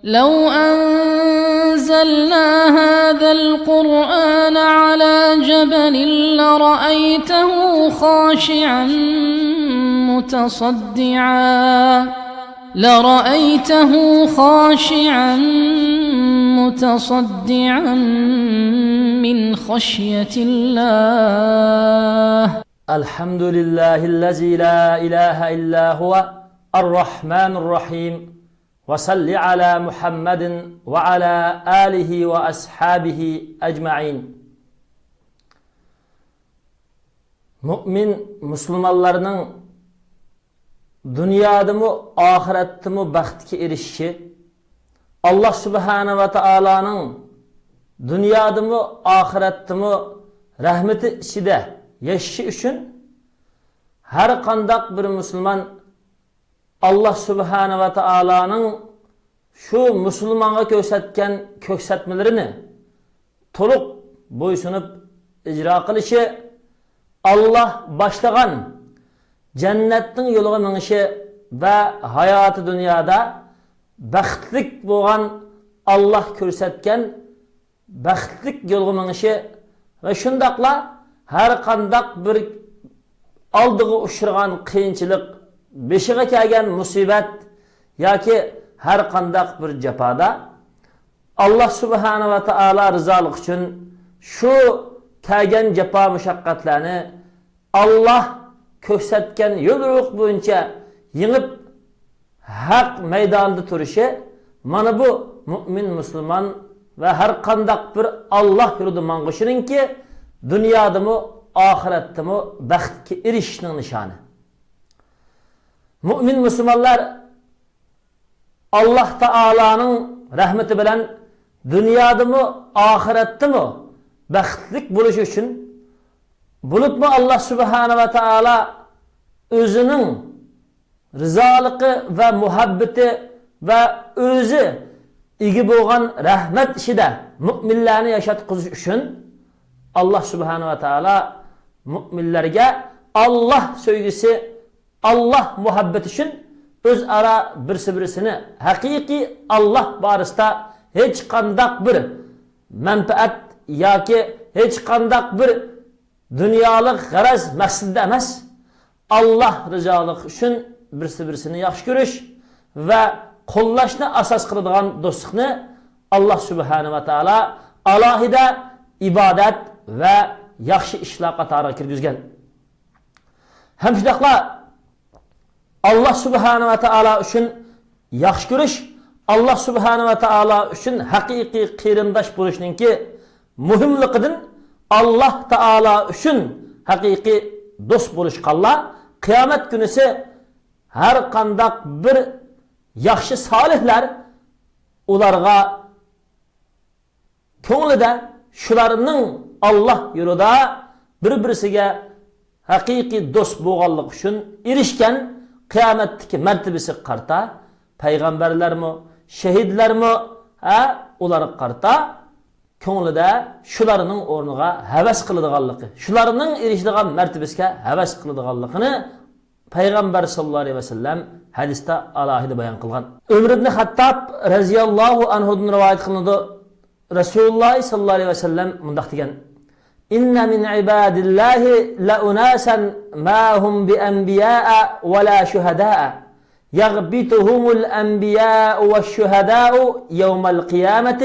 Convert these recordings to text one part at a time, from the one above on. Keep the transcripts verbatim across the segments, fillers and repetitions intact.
لو أنزلنا هذا القرآن على جبل لرأيته خاشعا متصدعا، لرأيته خاشعا متصدعا من خشية الله. الحمد لله الذي لا إله إلا هو الرحمن الرحيم. وصل على محمد وعلى آله وأصحابه أجمعين. مۇئمىن مۇسۇلمانلارنىڭ دۇنيادىمۇ، ئاخىرەتتىمۇ بەختكە ئېرىشىشى، ئاللا سۇبھانە ۋە تائالانىڭ دۇنيادىمۇ، ئاخىرەتتىمۇ رەھمىتى ئىچىدە ياشىشى ئۈچۈن، ھەر قانداق بىر مۇسۇلمان ئاللا سۇبھانە ۋە تائالانىڭ شۇ مۇسۇلمانغا كۆرسەتكەن كۆرسەتمىلىرىنى تولۇق بويسۇنۇپ ئىجرا قىلىشى، ئاللا باشلىغان جەننەتنىڭ يولىغا مېڭىشى ۋە ھاياتى دۇنيادا بەختلىك بولغان، ئاللا كۆرسەتكەن بەختلىك يولغا مېڭىشى ۋە شۇنداقلا ھەر قانداق بىر ئالدىغا ئۇچرىغان قىيىنچىلىق، بېشىغا كەلگەن مۇسىبەت ياكى ھەر قانداق بىر جاپادا ئاللا سۇبھانە ۋە تائالا رىزالىقى ئۈچۈن شۇ كەلگەن جاپا مۇشەققەتلەرنى ئاللا كۆرسەتكەن يوليورۇق بويىچە يېڭىپ، ھەق مەيدانىدا تۇرۇشى، مانا بۇ مۇئمىن مۇسۇلمان ۋە ھەر قانداق بىر ئاللا يولىدا ماڭغۇچىنىڭكى دۇنيادىمۇ، ئاخىرەتتىمۇ بەختكە ئېرىشىشنىڭ نىشانى. مۇئمىن مۇسۇلمانلار ئاللا تائالانىڭ رەھمىتى بىلەن دۇنيادىمۇ، ئاخىرەتتىمۇ بەختلىك بولۇشى ئۈچۈن، بولۇپمۇ ئاللا سۇبھانە ۋە تائالا ئۆزىنىڭ رىزالىقى ۋە مۇھەببىتى ۋە ئۆزى ئىگە بولغان رەھمەت ئىچىدە مۇئمىنلارنى ياشاتقۇزۇش ئۈچۈن، ئاللا سۇبھانە ۋە تائالا مۇئمىنلەرگە ئاللا سۆيگۈسى، ئاللا مۇھەببىتى ئۈچۈن ئۆزئارا بىرسى-بىرسىنى ھەقىقىي ئاللا بارىسىدا ھېچقانداق بىر مەنپەئەت ياكى ھېچقانداق بىر دۇنيالىق غەرەز مەقسىتىدە ئەمەس، ئاللا رىزالىقى ئۈچۈن بىرسى-بىرسىنى ياخشى كۆرۈش ۋە قوللاشنى ئاساس قىلىدىغان دوستلۇقنى ئاللا سۇبھانە ۋە تائالا ئالاھىدە ئىبادەت ۋە ياخشى ئىشلار قاتارىغا كىرگۈزگەن. ھەم شۇنداقلا ئاللا سۇبھانە ۋە تائالا ئۈچۈن ياخشى كۆرۈش، ئاللا سۇبھانە ۋە تائالا ئۈچۈن ھەقىقىي قېرىنداش بولۇشنىڭكى مۇھىملىقىدىن، ئاللا تائالا ئۈچۈن ھەقىقىي دوست بولۇشقانلار قىيامەت كۈنىسى ھەر قانداق بىر ياخشى سالىھلار ئۇلارغا كۆڭلىدە شۇلارنىڭ ئاللا يولىدا بىر-بىرسىگە ھەقىقىي دوست بولغانلىقى ئۈچۈن ئېرىشكەن قىيامەتتىكى مەرتىۋىسىگە قارىتا، پەيغەمبەرلەرمۇ، شەھىدلەرمۇ، ھە، ئۇلارغا قارىتا كۆڭلىدە شۇلارنىڭ ئورنىغا ھەۋەس قىلىدىغانلىقى، شۇلارنىڭ ئېرىشىدىغان مەرتىۋىسىگە ھەۋەس قىلىدىغانلىقىنى پەيغەمبەر ساللاللاھۇ ئەلەيھى ۋەسەللەم ھەدىستە ئالاھىدە بايان قىلغان. ئۆمەر ئىبنى خەتتاب رەزىياللاھۇ ئەنھۇدىن رىۋايەت قىلىنىدۇ. رەسۇلۇللاھ ساللاللاھۇ ئەلەيھى ۋەسەللەم مۇنداق دېگەن: إن من عباد الله لأناسا ما هم بأنبياء ولا شهداء يغبطهم الأنبياء والشهداء يوم القيامة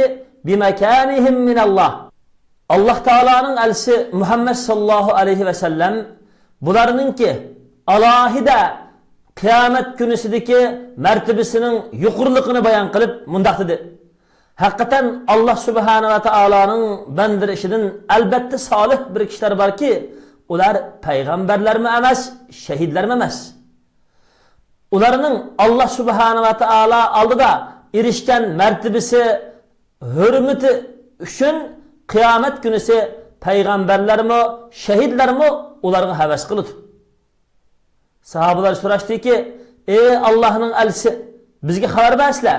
بمكانهم من الله. ئاللا تائالانىڭ ئەلچىسى مۇھەممەد ساللاللاھۇ ئەلەيھى ۋەسەللەم بۇلارنىڭكى ئالاھىدە قىيامەت كۈنىسىدىكى مەرتىۋىسىنىڭ يۇقىرىلىقىنى بايان قىلىپ مۇنداق دېدى: ھەقىقەتەن ئاللا سۇبھانە ۋە تائالانىڭ بەندىلىرى ئىچىدىن ئەلبەتتە سالىھ بىر كىشىلەر باركى، ئۇلار پەيغەمبەرلەرمۇ ئەمەس، شەھىدلەرمۇ ئەمەس. ئۇلارنىڭ ئاللا سۇبھانە ۋە تائالا ئالدىدا ئېرىشكەن مەرتىۋىسى، ھۆرمىتى ئۈچۈن قىيامەت كۈنىسى پەيغەمبەرلەرمۇ، شەھىدلەرمۇ ئۇلارغا ھەۋەس قىلىدۇ. ساھابىلار سوراشتىكى: ئەي ئاللانىڭ ئەلچىسى، بىزگە خەۋەر بەرسىلە،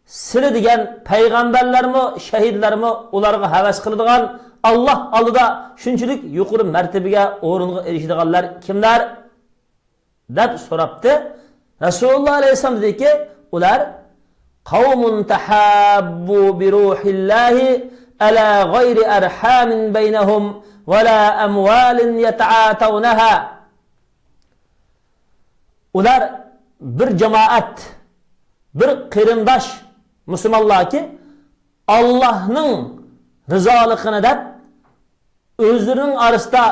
سىلى دېگەن پەيغەمبەرلەرمۇ، شەھىدلەرمۇ ئۇلارغا ھەۋەس قىلىدىغان، ئاللا ئالدىدا شۇنچىلىك يۇقىرى مەرتىۋىگە، ئورۇنغا ئېرىشىدىغانلار كىملەر؟ دەپ سوراپتۇ. رەسۇلۇللا ئەلەيھىسسالام دېدىكى، ئۇلار قوم تحابوا بروح الله على غير أرحام بينهم ولا أموال يتعاطونها. ئۇلار بىر جامائەت، بىر قېرىنداش مۇسۇلمانلاركى، ئاللاھنىڭ رىزالىقىنى دەپ، ئۆزلىرىنىڭ ئارىسىدا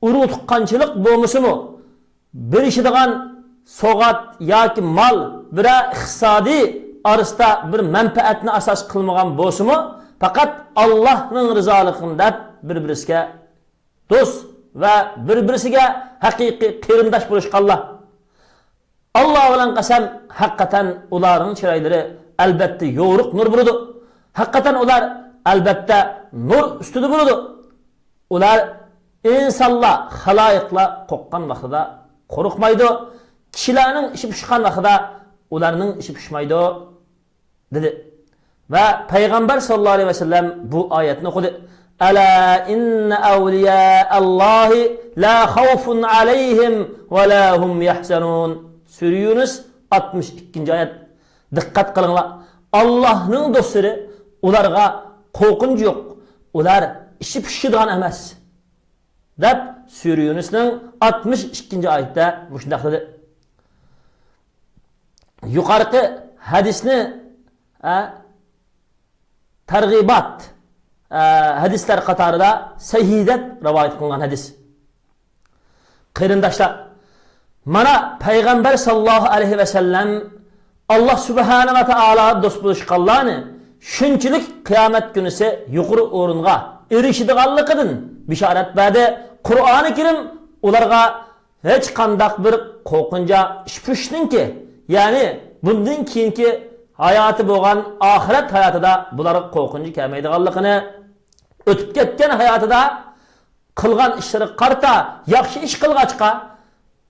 ئۇرۇق تۇغقانچىلىق بولمىسىمۇ، بېرىشىدىغان سوۋغات ياكى مال بىرەر ئىقتىسادىي ئارىسىدا بىر مەنپەئەتنى ئاساس قىلمىغان بولسىمۇ، پەقەت ئاللاھنىڭ رىزالىقىنى دەپ بىر-بىرسىگە دوست ۋە بىر-بىرسىگە ھەقىقىي قېرىنداش بولۇشقانلار. ئاللا بىلەن قەسەم، ھەقىقەتەن ئۇلارنىڭ چىرايلىرى ئەلبەتتە يورۇق نۇر بولىدۇ. ھەقىقەتەن ئۇلار ئەلبەتتە نۇر ئۈستىدە بولىدۇ. ئۇلار ئىنسانلار، خالايىقلار قورققان ۋاقتىدا قورقمايدۇ. كىشىلەرنىڭ ئىچى پۇشقان ۋاقتىدا ئۇلارنىڭ ئىچى پۇشمايدۇ، دېدى. ۋە پەيغەمبەر ساللاللاھۇ ئەلەيھى ۋەسەللەم بۇ ئايەتنى ئوقۇدى. ئەلا ئىننە ئەۋلىيائاللاھى لا خەۋفۇن ئەلەيھىم ۋە لا ھۇم يەھزەنۇن. سۈرە يۇنۇس، ئاتمىش ئىككىنچى ئايەت. دىققەت قىلىڭلار. ئاللاھنىڭ دوستلىرى، ئۇلارغا قورقۇنچ يوق. ئۇلار ئىچى پۇشىدىغان ئەمەس، دەپ سۈرە يۇنۇسنىڭ ئاتمىش ئىككىنچى ئايىتىدە مۇشۇنداق دېدى. يۇقىرىقى ھەدىسنى، ئە، تەرغىبات، ئە، ھەدىسلەر قاتارىدا سەھىھ دەپ رىۋايەت قىلىنغان ھەدىس. قېرىنداشلار، مانا پەيغەمبەر ساللاللاھۇ ئەلەيھى ۋەسەللەم ئاللا سۇبھانە ۋە تائالا دوست بولۇشقانلارنى شۇنچىلىك قىيامەت كۈنىسى يۇقىرى ئورۇنغا ئېرىشىدىغانلىقىدىن بېشارەت بەردى. قۇرئانى كەرىم ئۇلارغا ھېچقانداق بىر قورقۇنچا ئىچ پۇشۇشنىڭكى، يەنى بۇندىن كېيىنكى ھاياتى بولغان ئاخىرەت ھاياتىدا بۇلارغا قورقۇنچ كەلمەيدىغانلىقىنى، ئۆتۈپ كەتكەن ھاياتىدا قىلغان ئىشلىرىغا قارىتا ياخشى ئىش قىلغاچقا،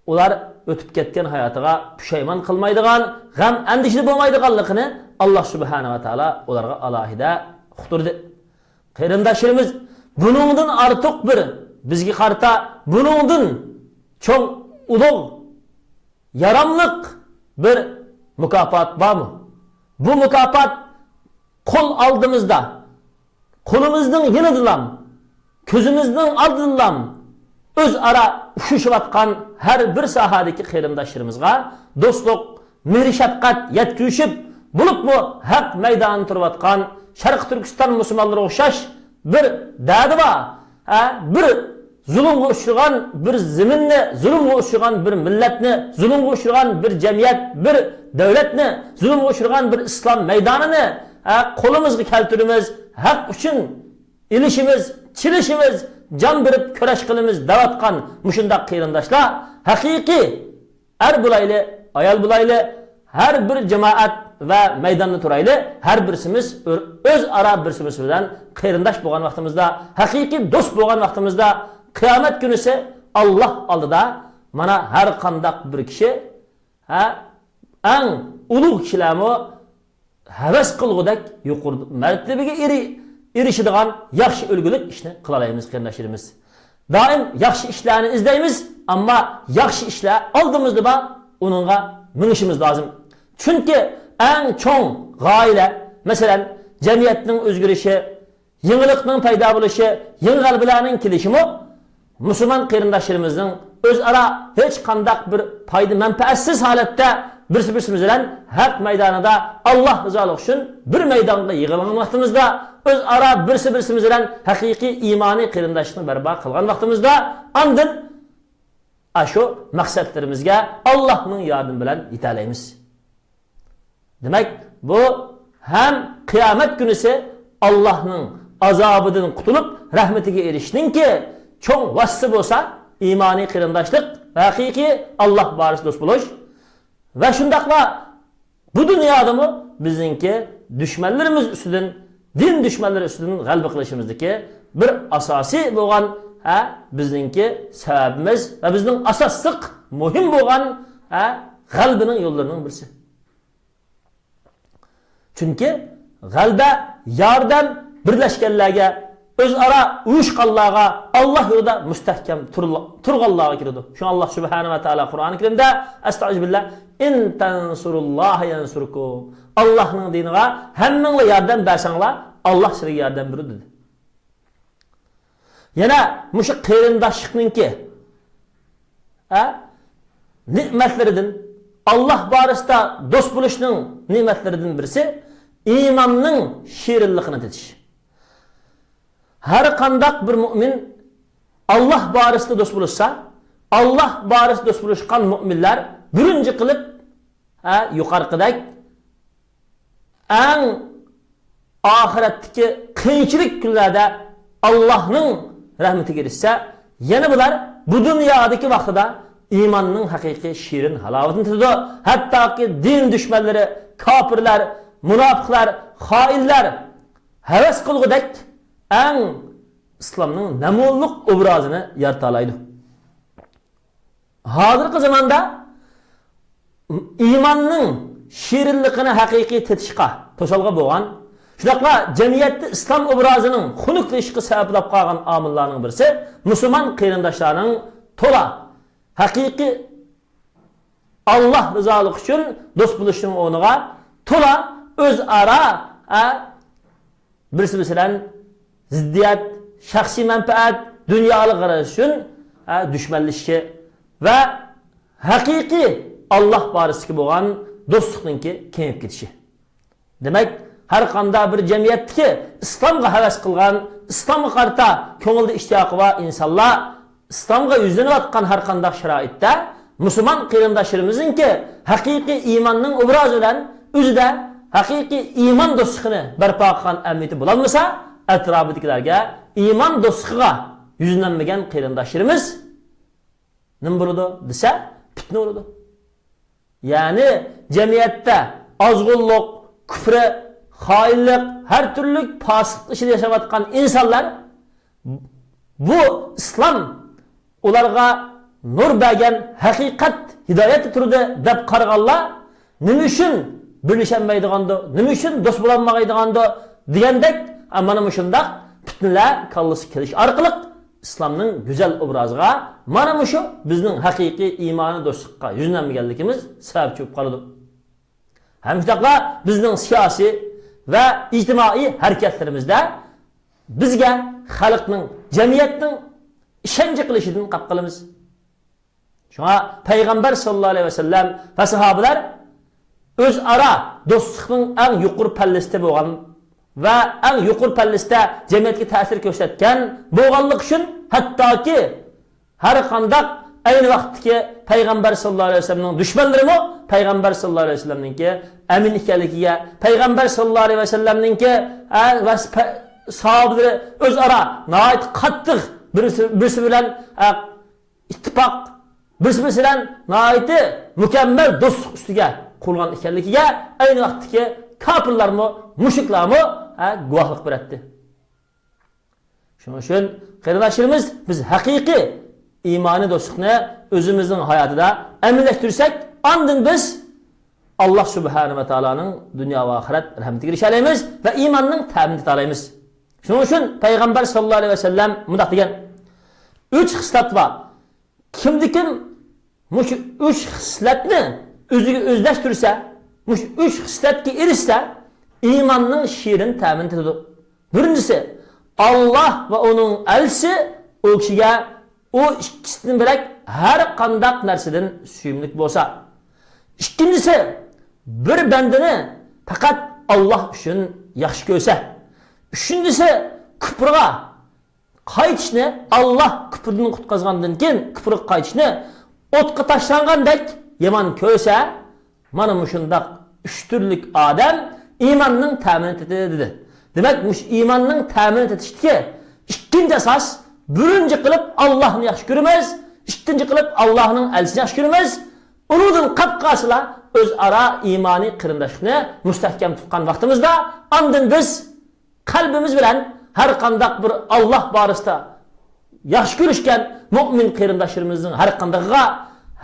ئۇلار ئۆتۈپ كەتكەن ھاياتىغا پۇشايمان قىلمايدىغان، غەم ئەندىشىدە بولمايدىغانلىقىنى ئاللا سۇبھانە ۋە تائالا ئۇلارغا ئالاھىدە ئۇقتۇردى. قېرىنداشلىرىمىز، بۇنىڭدىن ئارتۇق بىر، بىزگە قارىتا بۇنىڭدىن چوڭ، ئۇلۇغ، ياراملىق بىر مۇكاپات بارمۇ؟ بۇ مۇكاپات قول ئالدىمىزدا، قولىمىزنىڭ يېنىدىلام، كۆزىمىزنىڭ ئالدىدىلام ئۆزئارا ئۇچرىشىۋاتقان ھەر بىر ساھەدىكى قېرىنداشلىرىمىزغا دوستلۇق، مېھرى-شەپقەت يەتكۈزۈشۈپ، بولۇپمۇ ھەق مەيدانىدا تۇرۇۋاتقان شەرقىي تۈركىستان مۇسۇلمانلىرىغا ئوخشاش بىر دەردى بار، ھە، بىر زۇلۇمغا ئۇچرىغان بىر زېمىننى، زۇلۇمغا ئۇچرىغان بىر مىللەتنى، زۇلۇمغا ئۇچرىغان بىر جەمئىيەت، بىر دۆلەتنى، زۇلۇمغا ئۇچرىغان بىر ئىسلام مەيدانىنى، ھە، قولىمىزغا كەلتۈرىمىز، ھەق ئۈچۈن ئېلىشىمىز، چېلىشىمىز، جان بېرىپ كۈرەش قىلىمىز دەۋاتقان مۇشۇنداق قېرىنداشلار ھەقىقىي ئەر بولايلى، ئايال بولايلى، ھەر بىر جامائەت ۋە مەيداندا تۇرايلى، ھەر بىرسىمىز ئۆ-، ئۆزئارا بىرسىمىز بىلەن قېرىنداش بولغان ۋاقتىمىزدا، ھەقىقىي دوست بولغان ۋاقتىمىزدا، قىيامەت كۈنىسى ئاللا ئالدىدا مانا ھەر قانداق بىر كىشى، ھە، ئەڭ ئۇلۇغ كىشىلەرمۇ ھەۋەس قىلغۇدەك يۇقىرى مەرتىۋىگە ئېرى-، ئېرىشىدىغان ياخشى ئۈلگىلىك ئىشنى قىلالايمىز، قېرىنداشلىرىمىز. دائىم ياخشى ئىشلارنى ئىزدەيمىز، ئەمما ياخشى ئىشلار ئالدىمىزدا بار، ئۇنىڭغا مېڭىشىمىز لازىم. چۈنكى ئەڭ چوڭ غايىلەر، مەسىلەن، جەمئىيەتنىڭ ئۆزگىرىشى، يېڭىلىقنىڭ پەيدا بولۇشى، يېڭى غەلىبىلەرنىڭ كېلىشىمۇ مۇسۇلمان قېرىنداشلىرىمىزنىڭ ئۆزئارا ھېچقانداق بىر پايدا-مەنپەئەتسىز ھالەتتە بىرسى-بىرسى بىلەن ھەق مەيدانىدا ئاللا رىزالىقى ئۈچۈن بىر مەيدانغا يىغىلغان ۋاقتىمىزدا، ئۆزئارا بىرسى-بىرسىمىز بىلەن ھەقىقىي ئىمانىي قېرىنداشلىقنى بەرپا قىلغان ۋاقتىمىزدا، ئاندىن ئاشۇ مەقسەتلىرىمىزگە ئاللانىڭ ياردىمى بىلەن يېتەلەيمىز. دېمەك، بۇ ھەم قىيامەت كۈنىسى ئاللانىڭ ئازابىدىن قۇتۇلۇپ، رەھمىتىگە ئېرىشىشنىڭكى چوڭ ۋاسىتىسى بولسا، ئىمانىي قېرىنداشلىق ۋە ھەقىقىي ئاللا بارىسى دوست بولۇش ۋە شۇنداقلا بۇ دۇنيادىمۇ بىزنىڭكى دۈشمەنلىرىمىز ئۈستىدىن، دىن دۈشمەنلىرى ئۈستىدىن غەلىبە قىلىشىمىزدىكى بىر ئاساسىي بولغان، ھە، بىزنىڭكى سەۋەبىمىز ۋە بىزنىڭ ئاساسلىق مۇھىم بولغان، ھە، غەلىبىنىڭ يوللىرىنىڭ بىرسى. چۈنكى غەلىبە، ياردەم بىرلەشكەنلەرگە، ئۆزئارا ئۇيۇشقانلارغا، ئاللاھ يولىدا مۇستەھكەم تۇرلا-، تۇرغانلارغا كىرىدۇ. شۇڭا ئاللاھ سۇبھانەھۇ ۋە تائالا قۇرئانى كەرىمدە، ئەستەئىزۇبىللاھ، «ئىن تەنسۇرۇللاھە يەنسۇركۇم.» ئاللاھنىڭ دىنىغا ھەممىڭلار ياردەم بەرسەڭلار، ئاللاھ سىلەرگە ياردەم بېرىدۇ، دېدى. يەنە مۇشۇ قېرىنداشلىقنىڭكى، ھە، نېمەتلىرىدىن، ئاللاھ بارىسىدا دوست بولۇشنىڭ نېمەتلىرىدىن بىرسى ئىماننىڭ شېرىنلىقىنى تېتىش. ھەر قانداق بىر مۆمىن ئاللاھ بارىسىدا دوست بولۇشسا، ئاللاھ بارىسىدا دوست بولۇشقان مۆمىنلەر بىرىنچى قىلىپ، ھە، يۇقىرىقىدەك ئەڭ ئاخىرەتتىكى قىيىنچىلىك كۈنلەردە ئاللاھنىڭ رەھمىتىگە ئېرىشسە، يەنە بۇلار بۇ دۇنيادىكى ۋاقتىدا ئىماننىڭ ھەقىقىي شېرىن ھالاۋىتىنى تېتىدۇ. ھەتتاكى دىن دۈشمەنلىرى، كاپىرلار، مۇناپىقلار، خائىنلار ھەۋەس قىلغۇدەك ئەڭ ئىسلامنىڭ نەمۇنىلىق ئوبرازىنى يارىتالايدۇ. ھازىرقى زاماندا ئىماننىڭ شېرىنلىقىنى ھەقىقىي تېتىشقا توسالغۇ بولغان، شۇنداقلا جەمئىيەتتە ئىسلام ئوبرازىنىڭ خۇنۈكلىشىشقا سەۋەبلەپ قالغان ئامىللارنىڭ بىرسى مۇسۇلمان قېرىنداشلارنىڭ تولا ھەقىقىي ئاللاھ رىزالىقى ئۈچۈن دوست بولۇشنىڭ ئورنىغا تولا ئۆزئارا، ئە، بىرسى بىرسى بىلەن زىددىيەت، شەخسىي مەنپەئەت، دۇنيالىق غەرەز ئۈچۈن، ھە، دۈشمەنلىشىشى ۋە ھەقىقىي ئاللاھ بارىسىدىكى بولغان دوستلۇقنىڭكى كېڭىيىپ كېتىشى. دېمەك، ھەر قانداق بىر جەمئىيەتتىكى ئىسلامغا ھەۋەس قىلغان، ئىسلامغا قارىتا كۆڭلىدە ئىشتىياقى بار ئىنسانلار ئىسلامغا يۈزلىنىۋاتقان ھەر قانداق شارائىتتا مۇسۇلمان قېرىنداشلىرىمىزنىڭكى ھەقىقىي ئىماننىڭ ئوبرازى بىلەن ئۆزىدە ھەقىقىي ئىمان دوستلۇقىنى بەرپا قىلغان ئەمەلىيىتى بولالمىسا، ئەتراپىدىكىلەرگە ئىمان دوستلۇقىغا يۈزلەنمىگەن قېرىنداشلىرىمىز نېمە بولىدۇ دېسە، پىتنە بولىدۇ. يەنى جەمئىيەتتە ئازغۇنلۇق، كۇپرى، خائىنلىق، ھەر تۈرلۈك پاسىقلىق ئىچىدە ياشاۋاتقان ئىنسانلار بۇ ئىسلام ئۇلارغا نۇر بەرگەن ھەقىقەت ھىدايەتتە تۇردى دەپ قارىغانلار نېمە ئۈچۈن بىرلىشەلمەيدىغاندۇ، نېمە ئۈچۈن دوست بولالمايدىغاندۇ دېگەندەك، مانا مۇشۇنداق پىتنىلەر كاللىسىغا كېلىش ئارقىلىق ئىسلامنىڭ گۈزەل ئوبرازىغا مانا مۇشۇ بىزنىڭ ھەقىقىي ئىمانىي دوستلۇققا يۈزلەنمىگەنلىكىمىز سەۋەبچى بولۇپ قالىدۇ. ھەم شۇنداقلا بىزنىڭ سىياسىي ۋە ئىجتىمائىي ھەرىكەتلىرىمىزدە بىزگە خەلقنىڭ، جەمئىيەتنىڭ ئىشەنچ قىلىشىدىن قاپقالىمىز. شۇڭا پەيغەمبەر ساللاللاھۇ ئەلەيھى ۋەسەللەم ۋە ساھابىلەر ئۆزئارا دوستلۇقنىڭ ئەڭ يۇقىرى پەللىسىدە بولغان ۋە ئەڭ يۇقىرى پەللىسىدە جەمئىيەتكە تەسىر كۆرسەتكەن بولغانلىقى ئۈچۈن، ھەتتاكى ھەر قانداق ئەينى ۋاقىتتىكى پەيغەمبەر ساللاللاھۇ ئەلەيھى ۋەسەللەمنىڭ دۈشمەنلىرىمۇ پەيغەمبەر ساللاللاھۇ ئەلەيھى ۋەسەللەمنىڭكى ئەمىن ئىكەنلىكىگە، پەيغەمبەر ساللاللاھۇ ئەلەيھى ۋەسەللەمنىڭكى، ئە، ۋە سە-، ساھابىلىرى ئۆزئارا ناھايىتى قاتتىق بىرسى، بىرسى بىلەن، ئە، ئىتتىپاق، بىرسى بىرسى بىلەن ناھايىتى مۇكەممەل دوستلۇق ئۈستىگە قۇرۇلغان ئىكەنلىكىگە ئەينى ۋاقىتتىكى كاپىرلارمۇ، مۇشرىكلارمۇ، ھە، گۇۋاھلىق بېرەتتى. شۇنىڭ ئۈچۈن قېرىنداشلىرىمىز، بىز ھەقىقىي ئىمانىي دوستلۇقنى ئۆزىمىزنىڭ ھاياتىدا ئەمەلىيلەشتۈرسەك، ئاندىن بىز ئاللاھ سۇبھانەھۇ ۋە تائالانىڭ دۇنيا ۋە ئاخىرەت رەھمىتىگە ئېرىشەلەيمىز ۋە ئىماننىڭ تەمىنى تېتالايمىز. شۇنىڭ ئۈچۈن پەيغەمبەر ساللاللاھۇ ئەلەيھى ۋەسەللەم مۇنداق دېگەن، ئۈچ خىسلەت بار. كىمدىكىم مۇشۇ ئۈچ خىسلەتنى ئۆزىگە ئۆزلەشتۈرسە، مۇشۇ ئۈچ خىسلەتكە ئېرىشسە، ئىماننىڭ شېرىن تەمىنى تېتىدۇ. بىرىنچىسى، ئاللاھ ۋە ئۇنىڭ ئەلچىسى ئۇ كىشىگە ئۇ ئىككىسىدىن بۆلەك ھەر قانداق نەرسىدىن سۆيۈملۈك بولسا. ئىككىنچىسى، بىر بەندىنى پەقەت ئاللاھ ئۈچۈن ياخشى كۆرسە. ئۈچىنچىسى، كۇپرغا قايتىشنى، ئاللاھ كۇپردىن قۇتقۇزغاندىن كېيىن كۇپرغا قايتىشنى ئوتقا تاشلانغاندەك يامان كۆرسە، مانا مۇشۇنداق ئۈچ تۈرلۈك ئادەم ئىماننىڭ تەمىنى تېتىدۇ دېدى. دېمەك، مۇشۇ ئىماننىڭ تەمىنى تېتىشتىكى ئىككىنچى ئاساس، بىرىنچى قىلىپ ئاللاھنى ياخشى كۆرىمىز، ئىككىنچى قىلىپ ئاللاھنىڭ ئەلچىسىنى ياخشى كۆرىمىز. ئۇنىڭدىن قاپقالسىلا ئۆزئارا ئىمانىي قېرىنداشلىقنى مۇستەھكەم تۇتقان ۋاقتىمىزدا ئاندىن بىز قەلبىمىز بىلەن ھەر قانداق بىر ئاللاھ بارىسىدا ياخشى كۆرۈشكەن مۆمىن قېرىنداشلىرىمىزنىڭ ھەر قاندىقىغا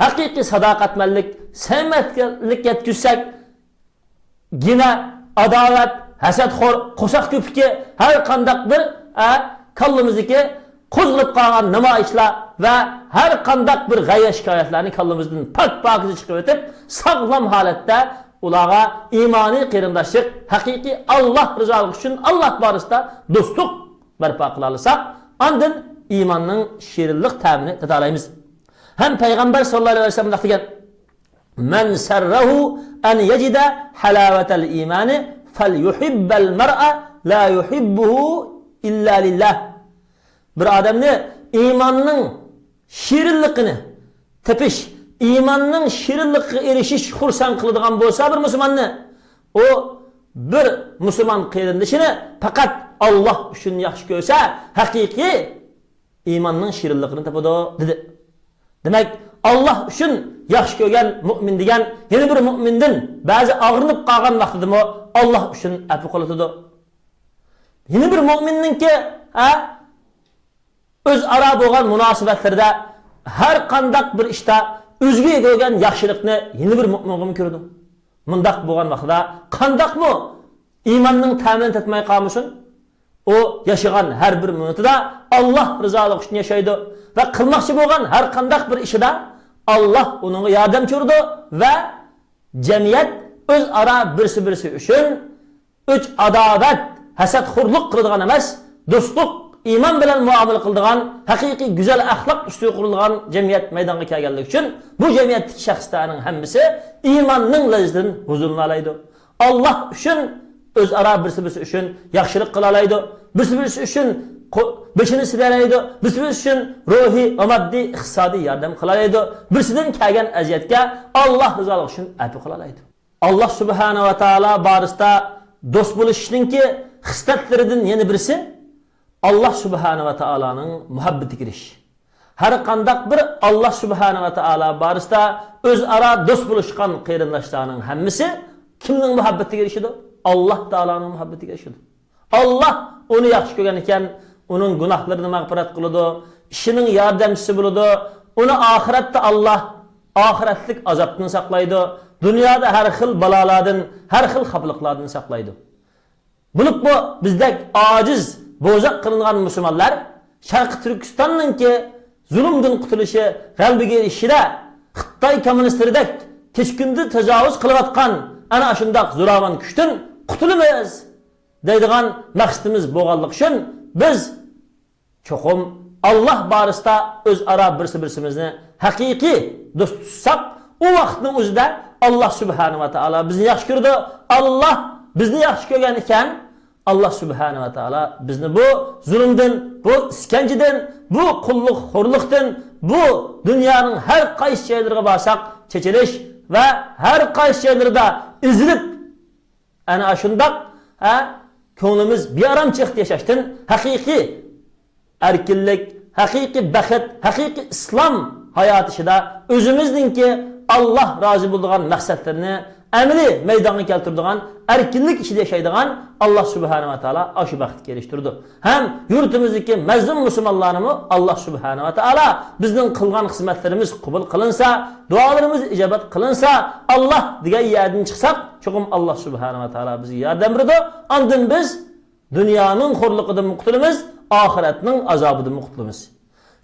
ھەقىقىي ساداقەتمەنلىك، سەمىمىيەتلىك يەتكۈزسەك، گىنە، ئاداۋەت، ھەسەتخور، قورساق كۆپۈكى، ھەر قانداق بىر، ئە، كاللىمىزدىكى قوزغىلىپ قالغان نامايىشلار ۋە ھەر قانداق بىر غەيۋە شىكايەتلەرنى كاللىمىزدىن پاك پاكىزە چىقىرىۋېتىپ، ساغلام ھالەتتە ئۇلارغا ئىمانىي قېرىنداشلىق، ھەقىقىي ئاللاھ رىزالىقى ئۈچۈن ئاللاھ بارىسىدا دوستلۇق بەرپا قىلالىساق، ئاندىن ئىماننىڭ شېرىنلىق تەمىنى تاتالايمىز. ھەم پەيغەمبەر ساللاللاھۇ ئەلەيھى ۋەسەللەم دېگەن، مَنْ سَرَّهُ أَنْ يَجِدَ حَلَاوَةَ الْإِيمَانِ فَلْيُحِبَّ الْمَرْءَ لَا يُحِبُّهُ إِلَّا لِلَّهِ. بىر ئادەمنى ئىماننىڭ شېرىنلىقىنى تېپىش، ئىماننىڭ شېرىنلىقىغا ئېرىشىش خۇرسەن قىلىدىغان بولسا بىر مۇسۇلماننى، ئۇ بىر مۇسۇلمان قېرىندىشىنى پەقەت ئاللاھ ئۈچۈن ياخشى كۆرسە، ھەقىقىي ئىماننىڭ شېرىنلىقىنى تاپىدۇ، دېدى. دېمەك، ئاللاھ ئۈچۈن ياخشى كۆرگەن مۇئمىن دېگەن يەنە بىر مۇئمىندىن بەزى ئاغرىنىپ قالغان ۋاقتىدىمۇ ئاللاھ ئۈچۈن ئەپۇ قىلىۋېتىدۇ. يەنە بىر مۇئمىننىڭكى، ھە، ئۆزئارا بولغان مۇناسىۋەتلىرىدە ھەر قانداق بىر ئىشتا ئۆزىگە كۆرگەن ياخشىلىقنى يەنە بىر مۇئمىنغىمۇ كۆرىدۇ. مۇنداق بولغان ۋاقتىدا قانداقمۇ ئىماننىڭ تەمىنى تاتماي قالمىسۇن؟ ئۇ ياشىغان ھەر بىر مىنۇتىدا ئاللاھ رىزالىقى ئۈچۈن ياشايدۇ ۋە قىلماقچى بولغان ھەر قانداق بىر ئىشىدا ئاللاھ ئۇنىڭغا ياردەمچى بولىدۇ ۋە جەمئىيەت ئۆزئارا بىرسى-بىرسى ئۈچۈن ئۆچ-ئاداۋەت، ھەسەتخورلۇق قىلىدىغان ئەمەس، دوستلۇق، ئىمان بىلەن مۇئامىلە قىلىدىغان، ھەقىقىي گۈزەل ئەخلاق ئۈستىگە قۇرۇلغان جەمئىيەت مەيدانغا كەلگەنلىكى ئۈچۈن بۇ جەمئىيەتتىكى شەخسلەرنىڭ ھەممىسى ئىماننىڭ لەززىتىدىن ھۇزۇرلىنالايدۇ. ئاللاھ ئۈچۈن ئۆزئارا بىرسى-بىرسى ئۈچۈن ياخشىلىق قىلالايدۇ. بىرسى-بىرسى ئۈچۈن قو-، بېشىنى سىلىيالايدۇ. بىرسى-بىرسى ئۈچۈن روھىي ۋە ماددىي، ئىقتىسادىي ياردەم قىلالايدۇ. بىرسىدىن كەلگەن ئەزىيەتكە ئاللاھ رىزالىقى ئۈچۈن ئەپۇ قىلالايدۇ. ئاللاھ سۇبھانەھۇ ۋە تائالا بارىسىدا دوست بولۇشنىڭكى خىسلەتلىرىدىن يەنە بىرسى، ئاللاھ سۇبھانەھۇ ۋە تائالانىڭ مۇھەببىتىگە ئېرىشىش. ھەر قانداق بىر ئاللاھ سۇبھانەھۇ ۋە تائالا بارىسىدا ئۆزئارا دوست بولۇشقان قېرىنداشلارنىڭ ھەممىسى كىمنىڭ مۇھەببىتىگە ئېرىشىدۇ؟ ئاللاھ تائالانىڭ مۇھەببىتىگە ئېرىشىدۇ. ئاللاھ ئۇنى ياخشى كۆرگەن ئىكەن، ئۇنىڭ گۇناھلىرىنى مەغپىرەت قىلىدۇ، ئىشىنىڭ ياردەمچىسى بولىدۇ، ئۇنى ئاخىرەتتە ئاللاھ ئاخىرەتلىك ئازابتىن ساقلايدۇ، دۇنيادا ھەر خىل بالالاردىن، ھەر خىل خاپىلىقلاردىن ساقلايدۇ. بولۇپمۇ بىزدەك ئاجىز، بوزەك قىلىنغان مۇسۇلمانلار شەرقىي تۈركىستاننىڭكى زۇلۇمدىن قۇتۇلۇشى، غەلىبىگە ئېرىشىشىدە خىتاي كوممۇنىستلىرىدەك كېچە-كۈندۈز تاجاۋۇز قىلىۋاتقان ئەنە ئاشۇنداق زوراۋان كۈچتىن قۇتۇلىمىز دەيدىغان مەقسىتىمىز بولغانلىقى ئۈچۈن بىز چوقۇم ئاللاھ بارىسىدا ئۆزئارا بىرسى-بىرسىمىزنى ھەقىقىي دوست تۇتساق، ئۇ ۋاقىتنىڭ ئۆزىدە ئاللاھ سۇبھانەھۇ ۋە تائالا بىزنى ياخشى كۆرىدۇ. ئاللاھ بىزنى ياخشى كۆرگەن ئىكەن، ئاللاھ سۇبھانەھۇ ۋە تائالا بىزنى بۇ زۇلۇمدىن، بۇ ئىسكەنجىدىن، بۇ قۇللۇق خورلۇقتىن، بۇ دۇنيانىڭ ھەر قايسى جايلىرىغا بارساق چېچىلىش ۋە ھەر قايسى جايلىرىدا ئېزىلىپ، ئەنە ئاشۇنداق، ھە، كۆڭلىمىز بىئارامچىلىقتا ياشاشتىن ھەقىقىي ئەركىنلىك، ھەقىقىي بەخت، ھەقىقىي ئىسلام ھاياتى ئىچىدە ئۆزىمىزنىڭكى ئاللاھ رازى بولىدىغان مەقسەتلىرىنى ئەمەلىي مەيدانغا كەلتۈرىدىغان، ئەركىنلىك ئىچىدە ياشايدىغان ئاللاھ سۇبھانەھۇ ۋە تائالا ئاشۇ بەختكە ئېرىشتۈرىدۇ. ھەم يۇرتىمىزدىكى مەزلۇم مۇسۇلمانلارنىمۇ ئاللاھ سۇبھانەھۇ ۋە تائالا بىزنىڭ قىلغان خىزمەتلىرىمىز قوبۇل قىلىنسا، دۇئالىرىمىز ئىجابەت قىلىنسا، ئاللاھ دېگەن يەردىن چىقساق، چوقۇم ئاللاھ سۇبھانەھۇ ۋە تائالا بىزگە ياردەم بېرىدۇ. ئاندىن بىز دۇنيانىڭ خورلۇقىدىنمۇ قۇتۇلىمىز، ئاخىرەتنىڭ ئازابىدىنمۇ قۇتۇلىمىز.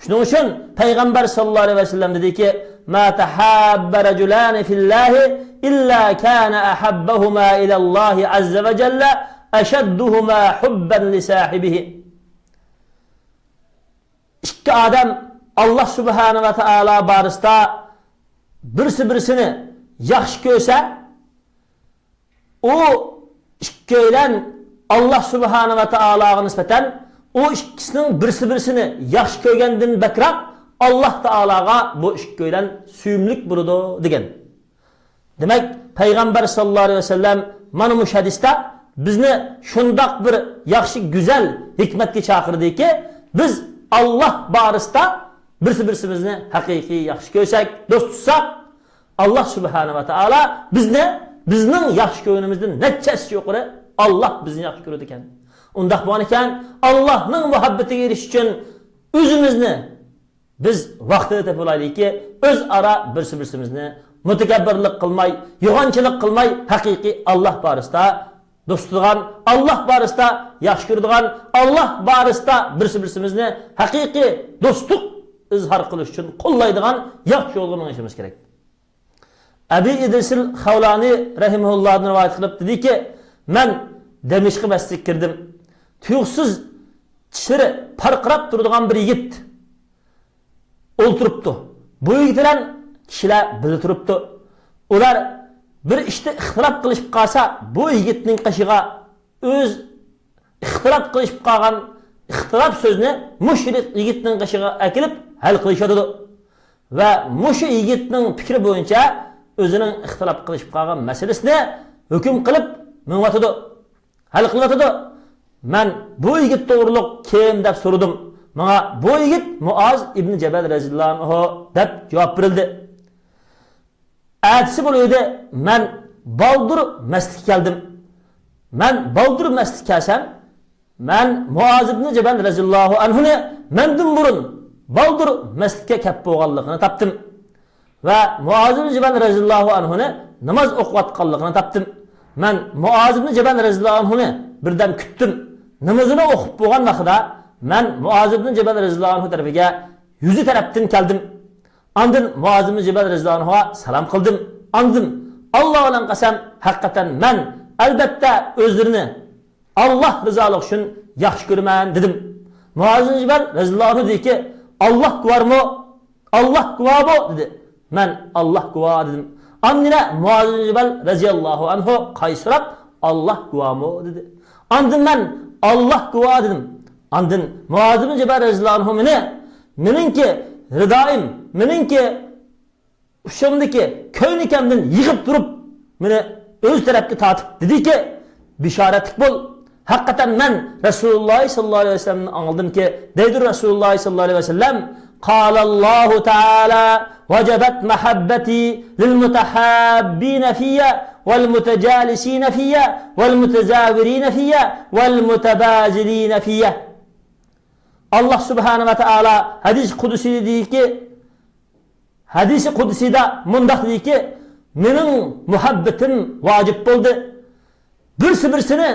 شۇنىڭ ئۈچۈن پەيغەمبەر ساللاللاھۇ ئەلەيھى ۋەسەللەم دېدىكى، ما تحابا رجلان في الله إلا كان أحبهما إلى الله عز وجل أشدهما حبا لصاحبه. ئىككى ئادەم ئاللاھ سۇبھانەھۇ ۋە تائالا بارىسىدا بىرسى بىرسىنى ياخشى كۆرسە، ئۇ ئىككىيلەن ئاللاھ سۇبھانەھۇ ۋە تائالاغا نىسبەتەن ئۇ ئىككىسىنىڭ بىرسى بىرسىنى ياخشى كۆرگەندىن بەكرەك ئاللاھ تائالاغا بۇ ئىككىيلەن سۆيۈملۈك بولىدۇ دېگەن. دېمەك، پەيغەمبەر ساللاللاھۇ ئەلەيھى ۋەسەللەم مانا مۇشۇ ھەدىستە بىزنى شۇنداق بىر ياخشى، گۈزەل ھېكمەتكە چاقىردىكى، بىز ئاللاھ بارىسىدا بىرسى بىرسىمىزنى ھەقىقىي ياخشى كۆرسەك، دوست تۇتساق، ئاللاھ سۇبھانەھۇ ۋە تائالا بىزنى بىزنىڭ ياخشى كۆرگىنىمىزدىن نەچچە ھەسسە يۇقىرى ئاللاھ بىزنى ياخشى كۆرىدىكەن. ئۇنداق بولغان ئىكەن، ئاللاھنىڭ مۇھەببىتىگە ئېرىشىش ئۈچۈن ئۆزىمىزنى بىز ۋاقتىدا تېپىۋالايلىكى، ئۆزئارا بىرسى-بىرسىمىزنى مۇتەكەببىرلىك قىلماي، يوغانچىلىق قىلماي، ھەقىقىي ئاللاھ بارىسىدا دوستىدىغان، ئاللاھ بارىسىدا ياخشى كۆرىدىغان، ئاللاھ بارىسىدا بىرسى-بىرسىمىزنى ھەقىقىي دوستلۇق ئىزھار قىلىش ئۈچۈن قوللايدىغان ياخشى يولغا مېڭىشىمىز كېرەك. ئەبى ئىدرىسىل خەۋلانى رەھىمەھۇللاھتىن رىۋايەت قىلىپ دېدىكى، مەن دەمىشققە مەسچىتكە كىردىم. تۇيۇقسىز چىشلىرى پارقىراپ تۇرىدىغان بىر يىگىت ئولتۇرۇپتۇ. بۇ يىگىت بىلەن كىشىلەر بىللە تۇرۇپتۇ. ئۇلار بىر ئىشتا ئىختىلاپ قىلىشىپ قالسا، بۇ يىگىتنىڭ قېشىغا ئۆز ئىختىلاپ قىلىشىپ قالغان ئىختىلاپ سۆزنى مۇشۇ يىگىتنىڭ قېشىغا ئەكېلىپ ھەل قىلىشىۋاتىدۇ. ۋە مۇشۇ يىگىتنىڭ پىكرى بويىچە ئۆزىنىڭ ئىختىلاپ قىلىشىپ قالغان مەسىلىسىنى ھۆكۈم قىلىپ مېڭىۋاتىدۇ، ھەل قىلىۋاتىدۇ. مەن بۇ يىگىت توغرۇلۇق كىم دەپ سورىدىم. ماڭا بۇ يىگىت مۇئاز ئىبنى جەبەل رەزىياللاھۇ ئەنھۇ دەپ جاۋاب بېرىلدى. ئەتىسى بولۇۋىدى، مەن بالدۇر مەسچىتكە كەلدىم. مەن بالدۇر مەسچىتكە كەلسەم، مەن مۇئاز ئىبنى جەبەل رەزىياللاھۇ ئەنھۇنى مەندىن بۇرۇن بالدۇر مەسچىتكە كەپ بولغانلىقىنى تاپتىم. ۋە مۇئاز ئىبنى جەبەل رەزىياللاھۇ ئەنھۇنى ناماز ئوقۇۋاتقانلىقىنى تاپتىم. مەن مۇئاز ئىبنى جەبەل رەزىياللاھۇ ئەنھۇنى بىردەم كۈتتۈم. نامىزىنى ئوقۇپ بولغان ۋاقتىدا مەن مۇئاز ئىبنى جەبەل رەزىياللاھۇ ئەنھۇ تەرىپىگە يۈزى تەرەپتىن كەلدىم. ئاندىن مۇئاز ئىبنى جەبەل رەزىياللاھۇ ئەنھۇغا سالام قىلدىم. ئاندىن، ئاللا بىلەن قەسەم، ھەقىقەتەن مەن، ئەلبەتتە، ئۆزلىرىنى ئاللا رىزالىقى ئۈچۈن ياخشى كۆرىمەن، دېدىم. مۇئاز ئىبنى جەبەل رەزىياللاھۇ ئەنھۇ دېدىكى، ئاللا گۇۋارمۇ؟ ئاللا گۇۋاھمۇ؟ دېدى. مەن، ئاللا گۇۋاھ، دېدىم. ئاندىن يەنە مۇئاز ئىبنى جەبەل رەزىياللاھۇ ئەنھۇ قايتا سوراپ، ئاللا گۇۋاھمۇ؟ دېدى. ئاندىن مەن، ئاللا گۇۋاھ، دېدىم. ئاندىن مۇئاز ئىبنى جەبەل رەزىياللاھۇ ئەنھۇ مېنى، مېنىڭكى رىدائىم، مېنىڭكى ئۇشۇمدىكى كۆينىكەمدىن يىغىپ تۇرۇپ، مېنى ئۆز تەرەپكە تارتىپ دېدىكى، بېشارەتلىك بول. ھەقىقەتەن مەن رەسۇلۇللاھ سەللەللاھۇ ئەلەيھى ۋەسەللەمدىن ئاڭلىدىمكى، دەيدۇ رەسۇلۇللاھ سەللەللاھۇ ئەلەيھى ۋەسەللەم، قال الله تعالى: وجبت محبتي للمتحابين في والمتجالسين في والمتزاورين في والمتباذلين في. ئاللا سۇبھانەھۇ ۋە تائالا ھەدىس قۇدسىيدا دېدىكى، ھەدىسى قۇدسىيدا مۇنداق دېدىكى، مېنىڭ مۇھەببىتىم ۋاجىپ بولدى. بىرسى بىرسىنى